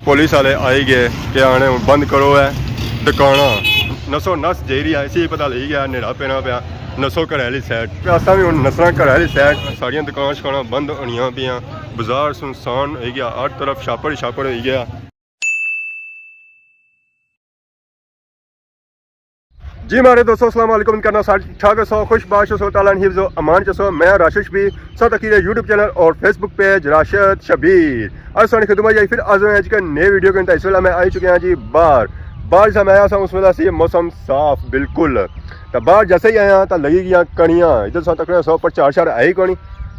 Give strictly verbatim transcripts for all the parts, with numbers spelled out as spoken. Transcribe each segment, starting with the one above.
پولیس والے آئی گئے کہ آنے ہن بند کرو ہے دکاناں۔ نسو نس جائی رہی ہے، اسی پتہ لگی گیا نیڑا پینا پیا۔ نسو گھر آلی سائیڈ۔ اساں وی ہن نسنا گھر آلی سائیڈ۔ ساریاں دکاناں شکاناں بند ہونیاں پیاں۔ بازار سنسان ہوئی گیا، ہر طرف شاپڑ ہی شاپڑ ہوئی گیا۔ جی ماڑے دوستو، السلام علیکم، کرنا سارے ٹھیک ٹھاک ہو سو، خوش باش ہو سو، تعالیٰ نے حفظ و امان چ سو۔ میں راشد شبیر، ساتھ تکی رہے یوٹیوب چینل اور فیس بک پیج راشد شبیر۔ اج ساڑی خدمت آئی پھر آج ہوئے ہیں جی کہ نئے ویڈیو کے اندر۔ اس ویلے میں آئی چکے ہیں جی باہر۔ باہر جسا میں آیا سا اس ویلے سی موسم صاف بالکل۔ تو باہر جیسے ہی آیا تو لگی گیا کڑیاں۔ ادھر سا تکڑے سو پر چار شار آئی کونی۔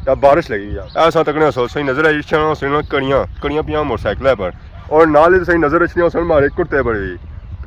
تو بارش لگی گیا۔ ایسا تکڑے سو صحیح نظر آئی، اچھا سننا کڑیاں، کڑیاں پیاں موٹر سائیکل پر۔ اور نال ہی صحیح نظر اچھنی سن ماڑے کرتے پر بھی۔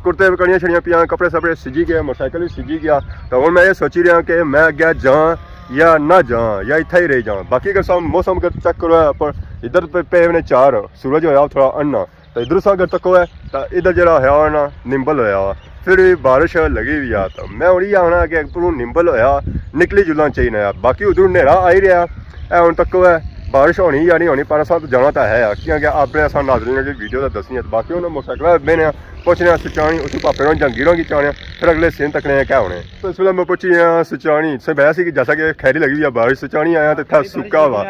کرتے پر کڑیاں شڑیاں پیاں، کپڑے سپڑے سجی گئے، موٹر سائیکل بھی سجی گیا۔ تو ہن میں یہ سوچی رہا کہ میں اگے جاں یا نہ جاں یا اتھا ہی رہ جاں۔ باقی اگر سب موسم اگر چیک کرو ہے، پر ادھر پہ پے نے چار، سورج ہویا تھوڑا انا، تو ادھر سا اگر تکو ہے تو ادھر جڑا ہویا ہوا نا نمبل ہویا ہوا، پھر بھی بارش لگی ہوئی آ۔ تو میں ہن یہ آخنا کہ اپروں نمبل ہویا نکلی جلنا چاہیے آ۔ باقی ادھر نیڑا آئی رہیا، اے ہن تکو ہے بارش ہونی یا نہیں ہونی، پر اساں تو جانا تو ہے آ، کیونکہ اپنے اساں ناظرین کی ویڈیو تو دسنی ہے۔ باقی انہوں موٹر سائیکل بہنے آ، پہنچنے آ سچانی، اس پاپے نوں جہانگیروں کی چانے آ، پھر اگلے سین تکنے آ کیا ہونے۔ تو اس ویلے میں پہنچی ہاں سچانی، سے بہت سی کہ جیسا کہ کھیری لگی ہوئی ہے بارش، سچانی آیا تو اتھا سکا ہوا۔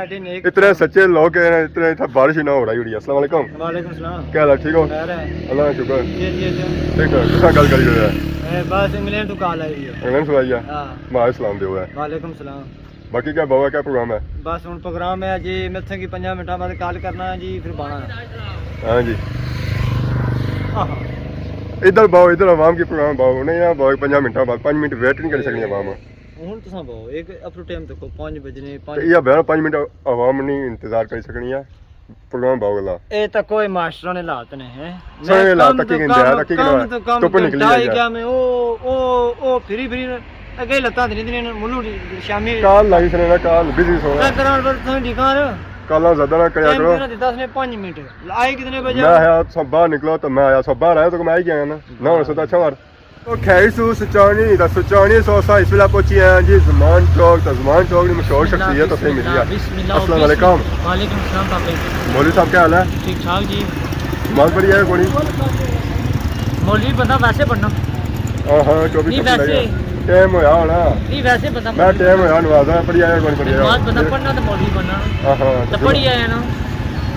اتنے سچے لوگ ہیں، اتنے اتھا بارش ہی نہ ہو رہی ہوئی۔ السلام علیکم۔ وعلیکم السلام۔ کیا حال ہے، ٹھیک ہو؟ خیر ہے۔ اللہ کا شکر۔ جی، جی، جی۔ ٹھیک ہے، کس نال گل کری ہوئی ہے؟ اے، بس انگلینڈ تو کال آئی ہوئی ہے۔ انگلینڈ سے آئی ہے؟ ہاں۔ ماں اسلام دے ہوئے۔ وعلیکم السلام۔ باقی کیا باوا، کیا پروگرام ہے؟ بس ہن پروگرام ہے جی، میں تساں کی پنجاں منٹاں بعد کال کرنا ہے جی، پھر بانا ہے۔ ہاں جی۔ آہا۔ ادھر باؤ، ادھر عوام کی پروگرام باؤ، نہیں یہاں باؤ، پنجاں منٹاں بعد، پنج منٹ ویٹ نہیں کری سکنی عوام۔ ہن تساں باؤ، ایک اپرو ٹائم تکو، پنج بجنے، پنج۔ تے یہ بہرحال پنج منٹ عوام نہیں انتظار کری سکنی ہے۔ پروگرام باؤ گلا۔ اے تکو اے ماسٹراں نے حالات نے، ہیں؟ سارے میں حالات کم تکی تو گھندے آ، کم، تکی کم گھندے آ۔ تو کم دھوپ نکلی گھنٹہ آ ہی جا۔ کیا میں او، او، او پھری پھری اگے لتاں دھری دھری ملو شامی۔ کال لائی سنے نا، کال بزی سونا۔ میں کراں پر تساں ٹھیک آ۔ کالاں زیادہ نہ کریا ٹائم کرو۔ تیرا دتا اس نے پنج منٹ۔ آئے کتنے بجے؟ میں آیا سا باہر نکلا تو میں آیا سا باہر آیا تو میں آئی گیا نا۔ نہ ہونا سا اچھا مار۔ او خیر سو سچانی، تے سچانی سو اساں اس ویلے پہنچی آئے ہیں جی زمان چوک، تے زمان چوک نی مشہور بسم اللہ، شخصیت بسم اتھے ملی اللہ، ہے۔ بسم اللہ، السلام بسم علیکم۔ اللہ۔ وعلیکم السلام پاپا جی۔ مولوی صاحب کیا حال ہے؟ ٹھیک ٹھاک جی۔ نماز پڑھی آئے کونی؟ مولوی بندہ ویسے پڑھنا۔ ہاں ہاں، چوبیس نہیں، گھنٹے ویسے لگے۔ ٹائم ہویا ہونا۔ نہیں، ویسے بندہ میں پڑھنا۔ ٹائم ہویا نماز پڑھی آیا کونی، پڑھی آیا۔ نماز بندہ پڑھنا تے مولوی بننا۔ ہاں ہاں، تے پڑھی آیا نا۔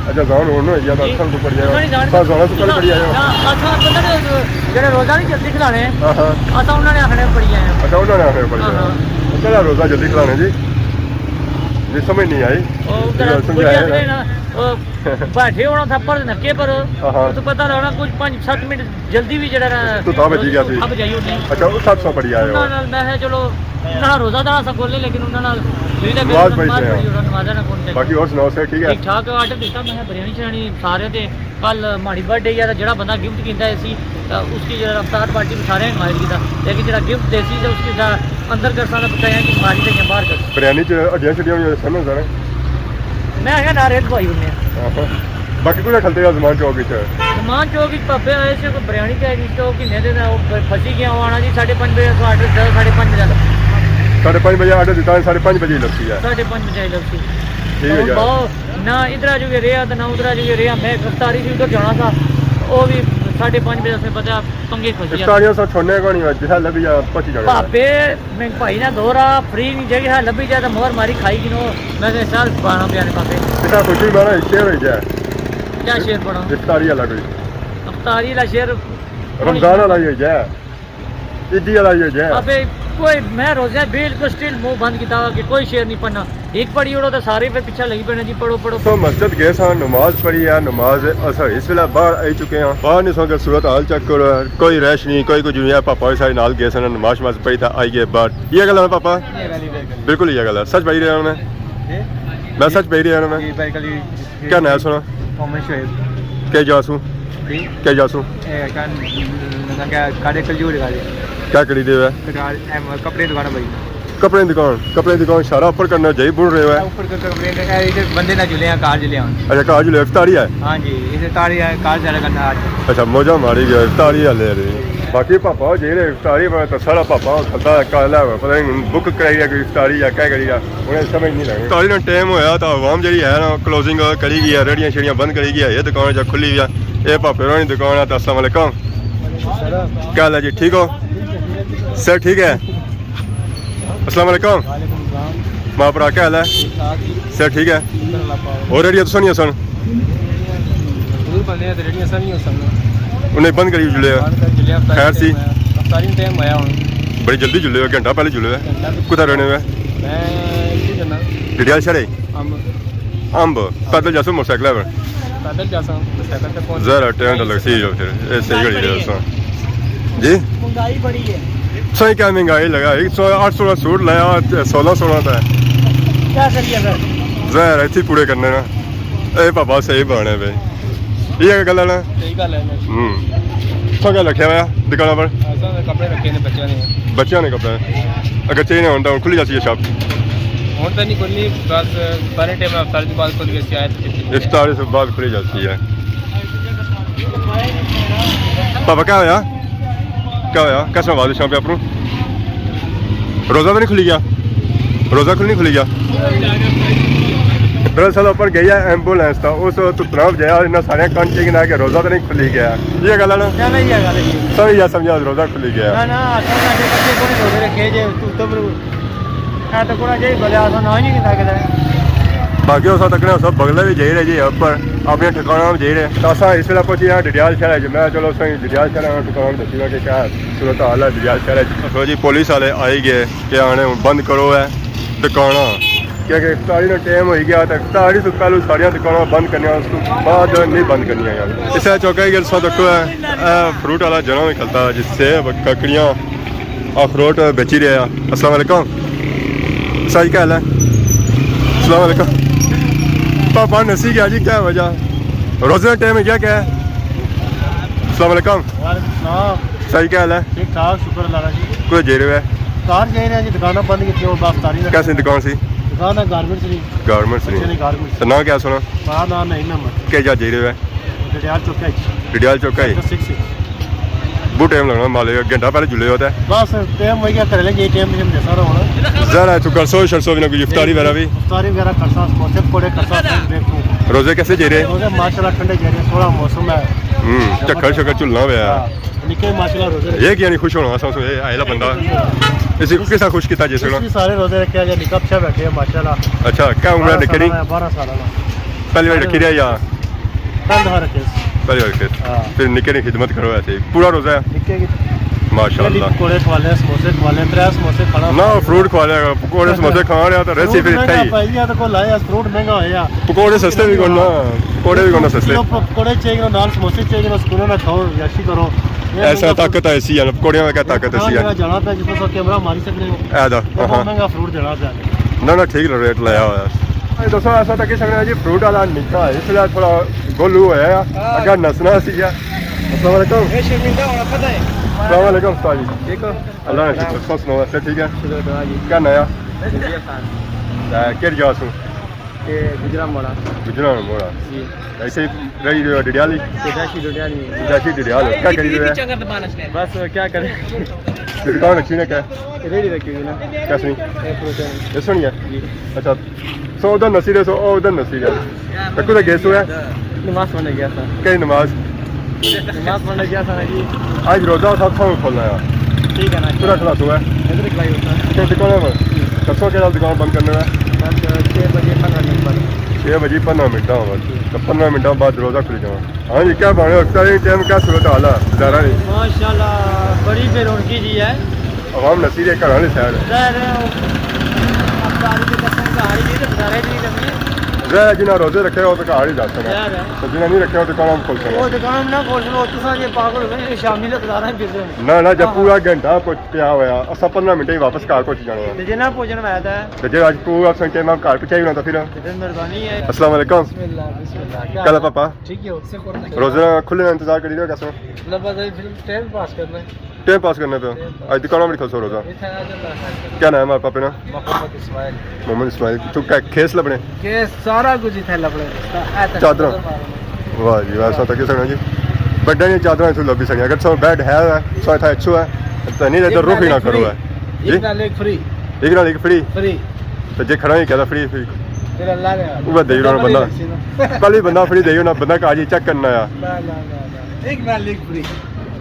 اچھا، زان ہن ہوئی گیا، جی۔ اساں تو پڑھی آیا۔ اساں نہیں زان۔ اساں زان تو پہلے پڑھی آیا۔ نہ، اساں بندے نے جڑے روزہ نہیں جلدی کھلانے، ہاں ہاں۔ اساں انہاں نے آخنے پڑھی آیا۔ اچھا، انہاں نے آخنے پڑھی آیا۔ ہاں ہاں۔ کہڑا روزہ جلدی کھلانے جی؟ جی، سمجھ نہیں آئی۔ او ادھر یہ سمجھایا بڑھیا نا۔ نا، او بیٹھے ہونا تھا پر نکے پر۔ ہاں ہاں۔ تو پتہ لگنا کچھ پنج ست منٹ جلدی بھی جڑا نا تو تھا بچی گیا سی۔ تھا بچائی ہوتی۔ اچھا، وہ سب سے بڑی آئے ہو۔ انہاں نال میں کہا چلو، نہ روزہ دار اساں کولے، لیکن انہاں نال بھی تے نماز پڑھی نماز پڑھی۔ نماز نہ کون چاہیے۔ باقی اور سناؤ، سر ٹھیک ہے؟ ٹھیک ٹھاک، آرڈر دیتا میں بریانی شریانی سارے تے۔ کل ماڑی برتھ ڈے ہے، جڑا بندہ گفٹ کیندا ہے سی، تے اس کی جڑا افطار پارٹی بھی سارے انوائٹ کیتا، لیکن جڑا گفٹ دے سی تے اس کی جڑا اندر کرساں تے پکایا کہ ماری تے باہر کر۔ بریانی چ ہڈیاں شڈیاں ہوئی سن سارے۔ میں آخیا نہ ریت پوائی انہیں۔ آہو۔ باقی کتھے کھلتے ہو زمان چوک وچ؟ زمان چوک وچ پاپے آئے سے، کوئی بریانی چاہیے، چوک ہی نہیں دینا، وہ پھنسی گیا، وہ آنا جی ساڑھے پنج بجے، سو آرڈر دو، ساڑھے پنج بجے تک۔ ساڑھے پنج بجے آرڈر دیتا ہے، ساڑھے پنج بجے ہی لگتی ہے۔ ساڑھے پنج بجے ہی لگتی۔ ٹھیک ہے۔ بہت نہ ادھر جو یہ رہا تو نہ ادھر جو یہ رہا، میں افطاری سی ادھر جانا تھا، وہ بھی ساڑھے پنج بجے سے پتہ پنگے کھوسی۔ افطاریاں سا چھوڑنے کو نہیں، جتھا لبھی جا پہنچی جانا۔ پاپے میں بھائی نہ دو را فری نہیں جگہ ہے، لبھی جائے تو مور ماری کھائی گنو۔ میں کہا سر بانا پیارے پاپے۔ اتنا خوشی مارا شعر ہو جائے۔ کیا شعر پڑھا؟ افطاری والا کوئی۔ افطاری والا شعر۔ رمضان والا ہی ہو جائے۔ عیدی والا ہی ہو جائے۔ ابے کوئی میں روزہ بالکل سٹل منہ بند کیتا ہوا کہ کوئی شعر نہیں پڑھنا۔ ایک پڑھی اوڑو تے سارے پھر پیچھے لگی پینے جی، پڑھو، پڑھو۔ سو مسجد گئے ساں، نماز پڑھی ہے، نماز اساں اس ویلے باہر آئی چکے ہاں۔ باہر نے سو اگر صورت حال چیک کرو، کوئی رش نہیں، کوئی، کوئی جو ہے، پاپا بھی سارے نال گئے سن، نماز شماز پڑھی تھا، آئی گئے باہر۔ یہ گل ہے نا پاپا؟ یہ گل ہی، بالکل۔ بالکل یہ گل ہے، سچ پڑھی رہا ہوں میں۔ جی؟ میں سچ پڑھی رہا ہوں میں۔ جی، بالکل ہی۔ کیا نام ہے سنا؟ محمد شعیب۔ کیا جاسو؟ جی؟ کیا جاسو؟ اے، کن، کیا، کاڑے کلجور کاڑے۔ کیا کری دے وے؟ کٹار، اے، کپڑے دکان ہے بھائی۔ کپڑے دکان، کپڑے دکان اشارہ اوپر کرنا جائی بن رہے وے۔ اوپر کر کپڑے، اے، ادھر بندے نہ جلے ہیں، کار جلے ہیں۔ اچھا، کار جلے، افطاری ہے؟ ہاں جی، اس افطاری ہے، کار زیادہ کرنا آج۔ اچھا، موجہ ماری گیا، افطاری والے رہے۔ باقی پاپا جیڑے افطاری پر تے سارا پاپا کھلتا ہے، کالا ہوا، پتہ نہیں ہن بک کرائی ہے کوئی افطاری یا کیا کری ہے، انہیں سمجھ نہیں لگی۔ افطاری نا ٹائم ہویا تاں عوام جیڑی ہے نا کلوزنگ کری گئی ہے، ریڑیاں شیڑیاں بند کری گئی ہے، یہ دکان جا کھلی ہوئی ہے۔ اے پاپے ہورانی دکان ہے۔ تے السلام علیکم۔ کیا حال ہے جی، ٹھیک ہو؟ صحت ٹھیک ہے؟ السلام علیکم۔ ماں بھرا کیا حال ہے؟ صحت ٹھیک ہے؟ اور ریڈیو تو سنیا سن؟ انہیں بند کری جلے ہو۔ خیر سی؟ بڑی جلدی جلے ہو، گھنٹہ پہلے جلے ہو۔ کتھا رہنے ہوئے؟ ڈڈیال شہرے؟ امب۔ پیدل جاسو موٹر سائیکل پر؟ پیدل جاساں، موٹر سائیکل تے پہنچ۔ ذرا ٹائم تو لگسی جو پھر، اے صحیح گھڑی دے دوستاں۔ جی؟ مہنگائی بڑی ہے۔ سائیں کیا مہنگائی لگا، ایک سو، آٹھ سو کا سوٹ لایا، سولہ سو کا ہے۔ کیا کریے پھر؟ ظاہر ہے، اتھی پورے کرنے نا۔ اے بابا صحیح بانے پہ۔ یہ گل ہے نا؟ صحیح گل ہے نا۔ ہوں۔ سو کیا رکھیا ہوا دکانوں پر؟ ایسا کپڑے رکھے نے بچوں نے۔ بچوں نے کپڑے۔ اگر چاہیے ہوتا تو کھلی جاتی ہے شاپ؟ ہن تاں نہیں کھلنی، بس سارے ٹائم افطاری دے بعد کھل گئی، شاید۔ افطاری سے بعد کھلی جاتی ہے۔ پاپا کیا ہویا؟ کیا ہویا؟ کیسا آواز ہے شام پہ اپنوں؟ روزہ تو نہیں کھلی گیا؟ روزہ کھل نہیں کھلی گیا؟ دراصل اوپر گئی ہے ایمبولینس، تا اس تو تناب جایا، انہاں سارے کن چیک نہ کہ روزہ تو نہیں کھلی گیا۔ یہ گل ہے نا؟ نہ، نہ، یہ گل ہے۔ سمجھ گیا، سمجھ گیا، روزہ کھلی گیا۔ نہ، نہ، اساں ساڈے بچے کوئی روزے رکھے جے، تو تم اے تے کونا جائی بلے اساں نہ ہی نہیں کیتا کدے۔ باقی اساں تکنے سب بگلے بھی جائی رہے جی، اوپر اپنے ٹھکانہ بھی جائی رہے۔ تو اساں اس ویلے پہنچی ہاں ڈڈیال شہر وچ۔ میں چلو اساں ڈڈیال شہر نا ٹھکانہ دسی نا کہ کیا صورت حال ہے ڈڈیال شہر وچ۔ سو جی پولیس والے آئی گئے کہ آنے ہن بند کرو ہے دکاناں، کیونکہ افطاری نا ٹائم ہوئی گیا، تے افطاری تو پہلو ساریاں دکاناں بند کرنیاں، اس تو بعد نہیں بند کرنیاں یار۔ اس طرح چوکا ہی گرسا تک ہے، اے فروٹ والا جنا بھی کھلتا جی، سیب، ککڑیاں، اخروٹ بیچی رہے ہیں۔ السلام علیکم۔ سائیں کیا حال ہے؟ السلام علیکم۔ پاپا نسی گیا جی، کیا وجہ؟ روزے کا ٹائم ہے کیا، کیا ہے؟ السلام علیکم۔ وعلیکم السلام۔ سائیں کیا حال ہے؟ ٹھیک ٹھاک، شکر اللہ کا جی۔ کوئی جے رہے ہو؟ کار جائی رہے ہیں جی، دکاناں بند کیتی ہوں، بس تاری۔ کیسی دکان سی؟ دکان ہے گارمنٹس دی۔ گارمنٹس دی۔ بچے نے گارمنٹس۔ تو نام کیا سنا؟ ہاں، نام نہیں نمبر۔ کیا جا جے رہے ہو؟ ڈڈیال چوکا ہی۔ ڈڈیال چوکا ہی؟ سیکٹر سکس۔ بہت ٹائم لگنا مالے، گھنٹہ پہلے جلے ہوتا ہے۔ بس ٹائم ہوئی گیا، گھر والے جی ٹائم پہ ہم جیسا رہا ہونا۔ ذرا تو کرسو، شرسو بھی نہ کوئی افطاری وغیرہ بھی؟ افطاری وغیرہ کرسا، سموسے پکوڑے کرسا، دیکھو۔ روزے کیسے جے رہے؟ روزے ماشاءاللہ ٹھنڈے جے رہے، سوہنا موسم ہے۔ ہوں، جھکڑ شکڑ جھلنا ہویا۔ ہاں، نکے ماشاءاللہ روزے رکھے۔ یہ کیا نہیں خوش ہونا، اساں سو یہ آئلا بندہ۔ اسی کس طرح خوش کیتا جیسے اس نا؟ بھی سارے روزے رکھے، اجے نکا پچھا بیٹھے ہیں ماشاءاللہ۔ اچھا، کیا عمر ہے بارہ نکے سال دی؟ والا، بارہ سال والا۔ پہلی بار رکھی رہا یا؟ پہلی بار رکھے۔ پہلی بار رکھے۔ ہاں۔ پھر نکے نی خدمت کرو ایسے ہی۔ پورا روزہ ہے؟ نکے کی ماشاءاللہ۔ پکوڑے کھوا لے، سموسے کھوا لے، ترے سموسے کھانا۔ نہ، فروٹ کھوا لے، پکوڑے سموسے کھانا رہیا تو رہسی فروٹ پھر اتھے مہنگا ہی۔ پائی گیا تو کوئی لایا، فروٹ مہنگا ہویا۔ پکوڑے سستے بھی کوئی نہ، پکوڑے بھی کوئی نہ سستے۔ کلو پ-، پکوڑے چاہیے نال، سموسے چاہیے نال، سکون نال کھاؤ، عیاشی کرو۔ یہ ایسا مہنگا طاقت فروٹ۔ ایسی ہے، پکوڑیاں میں کیا طاقت ایسی ہے؟ جانا پیا جس طرح کیمرہ ماری سکنے ہو۔ اے دا، بہت ہاں۔ مہنگا فروٹ دینا پیا۔ نہ، نہ، ٹھیک ریٹ لایا ہوا ہے۔ اے دسو، ایسا تو کہہ سکنا جی، فروٹ والا نکا ہے، اس لیے تھوڑا گولو ہویا ہے، اگا نسنا سی ہے۔ السلام علیکم۔ اے شرمندہ ہونا پتہ ہے۔ السلام علیکم استاد جی۔ ٹھیک ہو؟ اللہ نے شکر، تساں سناؤ، سب ٹھیک ہے؟ شکر خدا جی۔ کیا ناں ہے؟ جی خان۔ اے، کیڑی جگہ سوں؟ اے گجرا موڑا۔ گجرا موڑا۔ جی۔ ایسے ہی رہی جو ڈڈیالی؟ پیدائشی ڈڈیالی۔ پیدائشی ڈڈیال۔ کیا کری رہے؟ بس کیا کریں؟ دکان رکھی نے کیا؟ ریڑھی رکھی ہوئی نا۔ کیا سنی؟ اے فروٹ ہے۔ یہ سنی ہے؟ جی۔ اچھا، سو ادھر نسی رہے، سو او ادھر نسی رہے۔ تے کدھر گئے سو ہے؟ نماز پڑھنے گیا تھا۔ کئی نماز؟ نماز پڑھنے گیا تھا نا جی۔ آج روزہ سب سامنے کھولنا ہے۔ ٹھیک ہے نا۔ پورا کھلا سو ہے۔ ادھر کھلائی ہوتا ہے۔ تے دکان پر؟ دسو کہڑا دکان بند کرنا ہے؟ بس چھ بجے پندرہ منٹ بعد۔ چھ بجے پندرہ منٹ بعد۔ تو پندرہ منٹ بعد روزہ کھل جانا۔ ہاں جی، کیا بنے؟ افطاری ٹائم کیا صورت حال ہے بازاراں دی؟ ماشاءاللہ، بڑی بے رونقی جی ہے۔ عوام نسی رہی ہے گھراں والی سائیڈ۔ ظاہر ہے، افطاری دے چکر گھر ہی نہیں تے بازارے چ نہیں جاندے۔ ظاہر ہے، جنہاں روزے رکھے ہو تو گھر ہی جا سکنا۔ ظاہر ہے۔ تے جنہاں نہیں رکھے ہو دکاناں کھول سکنا۔ وہ دکان نہ کھول سکو، تساں جے پاگل ہو گئے، شامی دے بازاراں چ پھر جانے۔ نہ، نہ، جب ہاں۔ پورا گھنٹہ کچھ پیا ہویا، اساں پندرہ منٹ ہی واپس گھر پہنچ جانا ہے۔ تے جے نہ پہنچنا ہویا تے؟ تے جے اج پورا اساں ٹائم گھر پہنچائی ہونا تے پھر؟ تے پھر مہربانی ہے۔ السلام علیکم۔ بسم اللہ، بسم اللہ۔ کیا حال ہے پاپا؟ ٹھیک ہی ہو؟ روزہ کھلنے نا انتظار کری رہے ہو کیسے؟ نہ بس ابھی فلم ٹائم پاس کرنا ہے۔ ٹائم پاس کرنے پہ ہو؟ ٹائم پاس۔ اج دکان بڑی کھلسو روزہ۔ اتھے آ جاتا ہے۔ کیا نام ہے پاپے نا؟ محمد اسماعیل۔ محمد اسماعیل۔ تو کیا کھیس لبنے؟ کھیس سارا کچھ اتھے لبنے۔ چادراں؟ واہ جی واہ، سو تکی سکنا جی۔ بڈا جی چادراں اتھوں لبی سکنا۔ اگر سو بیڈ ہے، سو اتھا اچھو ہے، تو نہیں تو رخ ہی نہ کرو ہے۔ جی؟ ایک نال ایک فری۔ ایک نال ایک فری؟ فری۔ تو جے کھڑا ہی کہتا فری، فری۔ پھر اللہ نے۔ وہ دے رہا بندہ۔ پہلے بندہ فری دے رہا، بندہ کا جی چیک کرنا ہے۔ نہ، نہ، نہ۔ ایک نہ لیگ فری۔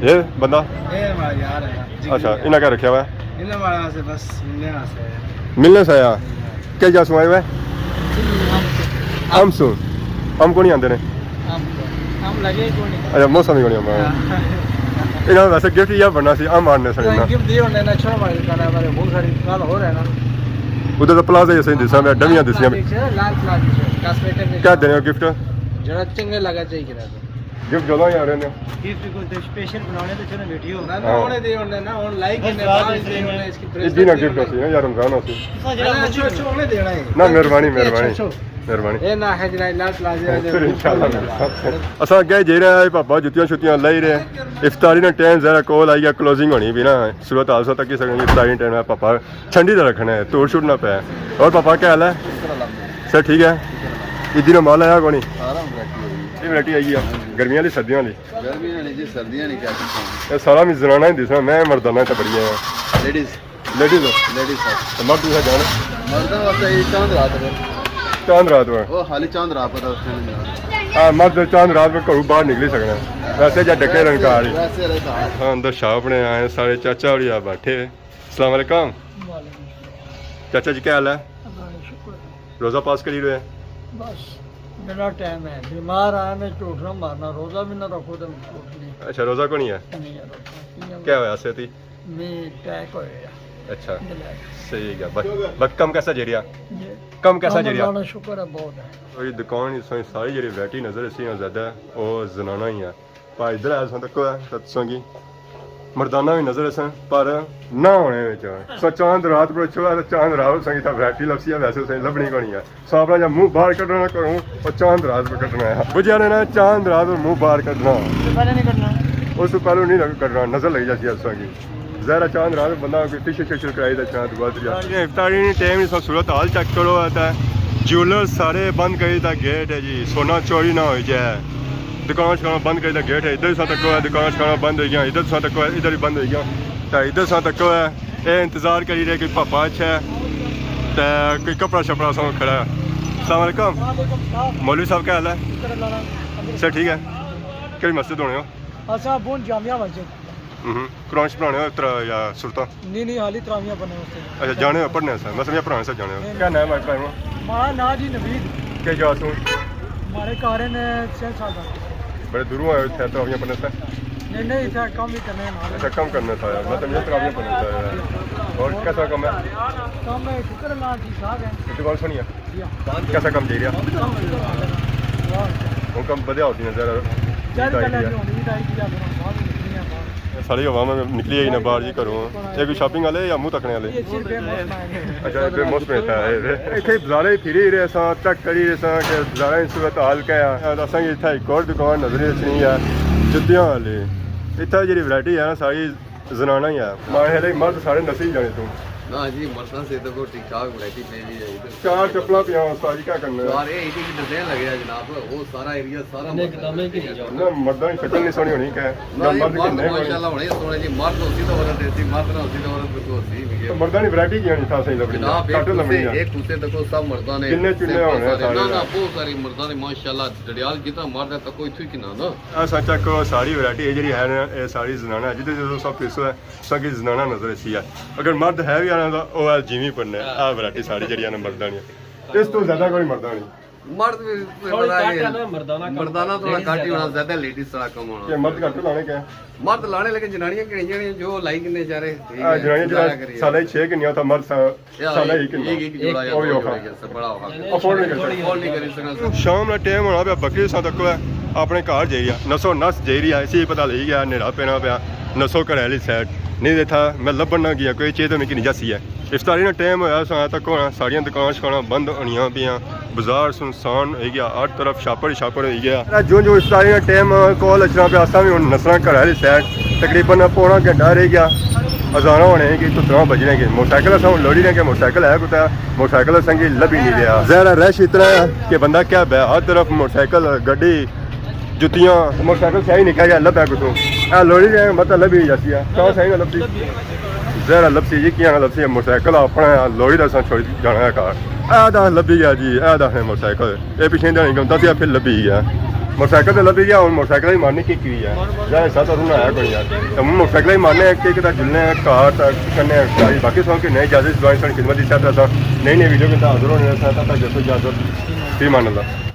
یہ بندہ؟ یہ ہمارا یار ہے۔ اچھا، انہاں کیا رکھیا ہوا ہے؟ انہاں ہمارا سے بس ملنے واسطے ہے۔ ملنے سے آیا؟ کیا جاسوں آئے ہوئے؟ ہم سوں۔ ہم کون ہی آندے نے؟ ہم کو۔ ہم لگے ہی کون ہی۔ اچھا، موسم ہی کون ہی آندا۔ ہاں۔ انہاں ویسے گفٹ یا بننا سی، ہم آنے سڑے نا۔ گفٹ دیے ہونے نا، چھوڑا ہمارے دکان ہے، ہمارے بہت ساری دکان ہو رہا ہے نا۔ ادھر تو پلازہ جیسے ہی دسا، میں ڈمیاں دسیاں۔ لال پلازہ، لال پلازہ، کاسمیٹک۔ کیا دینے ہو گفٹ؟ جڑا چنگے لگا چاہیے نا۔ گفٹ زیادہ ہی آ رہے نے۔ گفٹ کو تے سپیشل بنانے تے چلو ویڈیو۔ نہ، نہ، ہاں۔ ہونے دے، ہونے نا، ہن لائک ہی نے، بعد وچ دے ہونے، اس کی اس دن گفٹ ہوسی نا یار، رمضان ہوسی۔ اچھا، اچھا، ہونے دینا ہے۔ نہ، مہربانی، اچھا، مہربانی، اچھا۔ مہربانی۔ اے نہ ہے جناب، لال پلازے والے۔ پھر انشاءاللہ۔ اساں اگے جائی رہے ہیں، پاپا جتیاں شتیاں لائی رہے۔ افطاری نا ٹائم ذرا کول آئی گیا، کلوزنگ ہونی بھی نا۔ صورت حال سو تک کی سکیں، افطاری ٹائم ہے پاپا۔ ٹھنڈی دا رکھنا ہے، توڑ شوڑ نہ پے۔ اور پاپا کیا حال ہے؟ شکر الحمدللہ۔ سر ٹھیک ہے؟ شکر الحمدللہ۔ عیدی نا مال آیا کونی؟ سارا ورائٹی ہوئی۔ یہ ورائٹی آئی ہے۔ ہاں جی۔ گرمیاں والی، سردیاں والی؟ گرمیاں والی جی، سردیاں والی کیا قسم ہے؟ یہ سارا میں زنانہ ہی دسنا، میں مردانہ تے بڑی ہے۔ لیڈیز۔ لیڈیز؟ لیڈیز سر۔ تو مرد بھی ہے جان؟ مردوں واسطے یہ چاند رات ہے۔ چاند رات میں؟ وہ خالی چاند رات پر رکھتے ہیں۔ ہاں، مرد چاند رات میں گھروں باہر نکلی سکنا۔ ویسے جا ڈکے رنگ کار ہی۔ ویسے رہے کار۔ ہاں، اندر شاپ نے آئے، سارے چاچا ہوری آ بیٹھے۔ السلام علیکم۔ وعلیکم السلام۔ چاچا جی، کیا حال ہے؟ اللہ کا شکر ہے۔ روزہ پاس کری رہے؟ بس، جنا ٹائم ہے، بیمار آیا میں جھوٹ نہ مارنا، روزہ بھی نہ رکھو تو جھوٹ نہیں۔ اچھا، روزہ کو نہیں ہے؟ نہیں ہے روزہ۔ کیا ہویا صحت ہی؟ میں اٹیک ہویا۔ اچھا۔ دل ہے۔ صحیح ہے۔ بس، بس کم کیسا جیڑیا؟ جی۔ کم کیسا کم جیڑیا؟ اللہ کا شکر ہے، بہت ہے۔ اور یہ دکان اس وقت ساری جیڑی ورائٹی نظر اسی نا زیادہ ہے، وہ زنانہ ہی ہے۔ بھائی ادھر آیا ساں تکو ہے، تساں کی مردانہ بھی نظر اساں، پر نہ ہونے وچ۔ سو چاند رات پر چھوڑا تو چاند رات ساں کی تھا ورائٹی لبسی ہے، ویسے ساں لبنی کونی ہے۔ سو اپنا جا منہ باہر کڈنا کروں، اور چاند رات پر کڈنا ہے۔ بجیا نے نا چاند رات پر منہ باہر کڈنا۔ پہلے نہیں کڈنا۔ اس سے پہلے نہیں لگ-، کڈنا، نظر لگ جاتی ہے تساں کی۔ ظاہر ہے چاند رات بندہ کوئی فیشل شیشل کرائی دا چاند بعد یا۔ افطاری نے ٹائم اس صورت حال چیک کرو، آتا ہے جیولر سارے بند کری دا گیٹ ہے جی، سونا چوری نہ ہوئی جائے۔ دکان شکان بند کری دا گیٹ ہے، ادھر ساں تکو ہے، دکان شکان بند ہوئی گیا، ادھر ساں تکو ہے، ادھر ہی بند ہوئی گیا۔ تے ادھر ساں تکو ہے، اے انتظار کری رہے کوئی پاپا اچھا ہے، تے کوئی کپڑا شپڑا ساں کھڑا ہے۔ السلام علیکم۔ وعلیکم السلام۔ مولوی صاحب کیا حال ہے؟ شکر اللہ کا۔ سر ٹھیک ہے؟ کہڑی مسجد ہونے ہو؟ اساں بون جامعہ مسجد۔ ہوں۔ قرآن شریف پڑھانے ہو اترا یا سورتاں؟ نہیں، نہیں، حالی تراویحاں پڑھنے واسطے۔ اچھا، جانے ہو پڑھنے سے؟ میں سمجھا پڑھانے سے جانے ہو۔ نہیں، کیا نام ہے پڑھنے؟ ماڑا نام جی نوید۔ کیا جا سوں؟ ماڑے گھر نے چھ سال دا۔ بڑے دوروں آئے ہو اتھے تراویحاں پڑھنے سے؟ نہیں، نہیں، اتھے کم ہی کرنے نال۔ اچھا، کم کرنے سے آیا۔ میں سمجھا تراویحاں پڑھنے سے آیا۔ اور کیسا کم ہے؟ کم ہے، شکر اللہ، ٹھیک ٹھاک ہے۔ اس بار سنیا؟ کیسا کم چاہیے؟ ہوں کم بدیا ہوتی نظر۔ ساری عوام نکلی آئی نا باہر جی گھروں۔ یہ کوئی شاپنگ والے یا منہ تکنے والے؟ اچھا، یہ موسم ہے۔ اتھے بازارے پھری رہے ساں، چیک کری رہے ساں کہ بازارے صورت حال کیا ہے۔ اساں کی اتھا ایک اور دکان نظر اچھنی ہے جتیاں والی۔ اتھا جڑی ورائٹی ہے نا ساری زنانہ ہی ہے۔ ماڑے خیال مرد سارے نسی جانے تو۔ نہ جی، مرداں سے تو کوئی ٹھیک ٹھاک ورائٹی پئی ہوئی ہے ادھر۔ چار چپلاں پیاں استاد جی، کیا کرنا ہے؟ چار، یہ ایک ایک ڈیزائن لگے ہے جناب، وہ سارا ایریا سارا مرداں کا۔ نہ، مرداں کی شکل نہیں سونی ہونی کہ نہ، مرد مرد ماشاءاللہ ہونے سونے جی، مرد ہوسی تو عورت ایسی، مرد نہ ہوسی تو عورت کو ہوسی بھی ہے۔ تو مرداں کی ورائٹی کی ہونی تھا صحیح لبنی ہے، جناب، ایک کٹر لبنی ہے۔ ایک کتے تکو سب مرداں نے، کنے چنے ہونے سارے۔ نہ، نہ، بہت ساری مرداں نے ماشاءاللہ، ڈڈیال جتنا مرد ہے تکو اتھوں ہی کنا نا۔ ایسا چیک کرو، ساری ورائٹی ہے جڑی ہے نا، یہ ساری زنانہ ہے۔ جدھر جدھر سب پیسو ہے، سب کی زنانہ نظر اچھی ہے۔ اگر مرد ہے بھی آنا تو وہ ہے جیویں پڑھنے، آ ورائٹی ساری جڑی ہے نا مرداں نی۔ اس تو زیادہ کوئی مرداں نی۔ مرد بھی تھوڑی پتہ ہے گھٹ ہے نا، مردانہ کم مردانہ تھوڑا لیڈیز گھٹ ہی ہونا، زیادہ۔ زیادہ لیڈیز سارا کم ہونا۔ کہ مرد گھٹ لانے کیا؟ مرد لانے لیکن جنانیاں کہڑیاں نے جو لائی کنے چارے، ٹھیک آ، ہے، جنانیاں گزارا جڑا کریے۔ سالے چھ کنیاں تھا مرد سا-، یا سالے ایک کنیاں۔ ایک، ایک جوڑا یا او بھی دو اوکھا۔ جوڑے جیسے بڑا اوکھا۔ افورڈ نہیں کر سکنا۔ افورڈ نہیں کر سکنا۔ شام نا ٹائم ہونا پیا، بکری ساں تکو ہے، اپنے گھر جائی رہیا، نسو نس جائی رہیا، اسی پتہ لگی گیا، نیرا پینا پیا، نسو گھر والی سائڈ۔ نہیں دیکھا، میں لبن نہ گیا، کوئی چیز تو میکی نہیں جاسی ہے۔ افطاری نا ٹائم ہویا، ساں تک ہونا، ساریاں دکان شکاناں بند ہونیاں پیاں، بازار سنسان ہوئی گیا، ہر طرف شاپڑ ہی شاپڑ ہوئی گیا۔ جو جو افطاری نا ٹائم کول اچھنا پیا، اساں بھی ہن نسنا گھر والی سائڈ، تقریباً پونا گھنٹہ رہ گیا، اذاناں ہونے کی، تو ترا بجنے کی۔ موٹر سائیکل اساں ہن لوڑی رہے کہ موٹر سائیکل ہے کتھے؟ موٹر سائیکل اساں کی لبھی نہیں رہیا۔ ظاہر ہے رش اتنا ہے کہ بندہ کیا بے، ہر طرف موٹر سائیکل، گڈی، جتیاں، موٹر سائیکل صحیح نکا گیا، لبھا کتھوں؟ اے لوڑی رہے، مت لبھی جاتی ہے۔ کہاں صحیح نہ لبھی؟ ظاہر لبھی جی، کیا نہ لبھی؟ موٹر سائیکل اپنا ہے، لوڑی دا ساں چھوڑی جانا ہے گھر۔ اے دا لبھی گیا جی، اے دا ہے موٹر سائیکل۔ اے پیچھے دا نہیں گمتا سی، پھر لبھی گیا۔ موٹر سائیکل تے لبھی گیا، ہن موٹر سائیکل ہی مارنے کی کی ہے؟ ظاہر ہے، ساتھ رونا ہے کوئی یار۔ تے ہن موٹر سائیکل ہی مارنے ہیں کہ کدا جلنے ہیں گھر تک کنے ساری باقی سو کہ نئے اجازت دوائیں سن خدمت دی ساتھ اساں نئی نئی ویڈیو کے ساتھ حاضر ہونے ہیں، ساتھ تک جسو اجازت، فی امان اللہ۔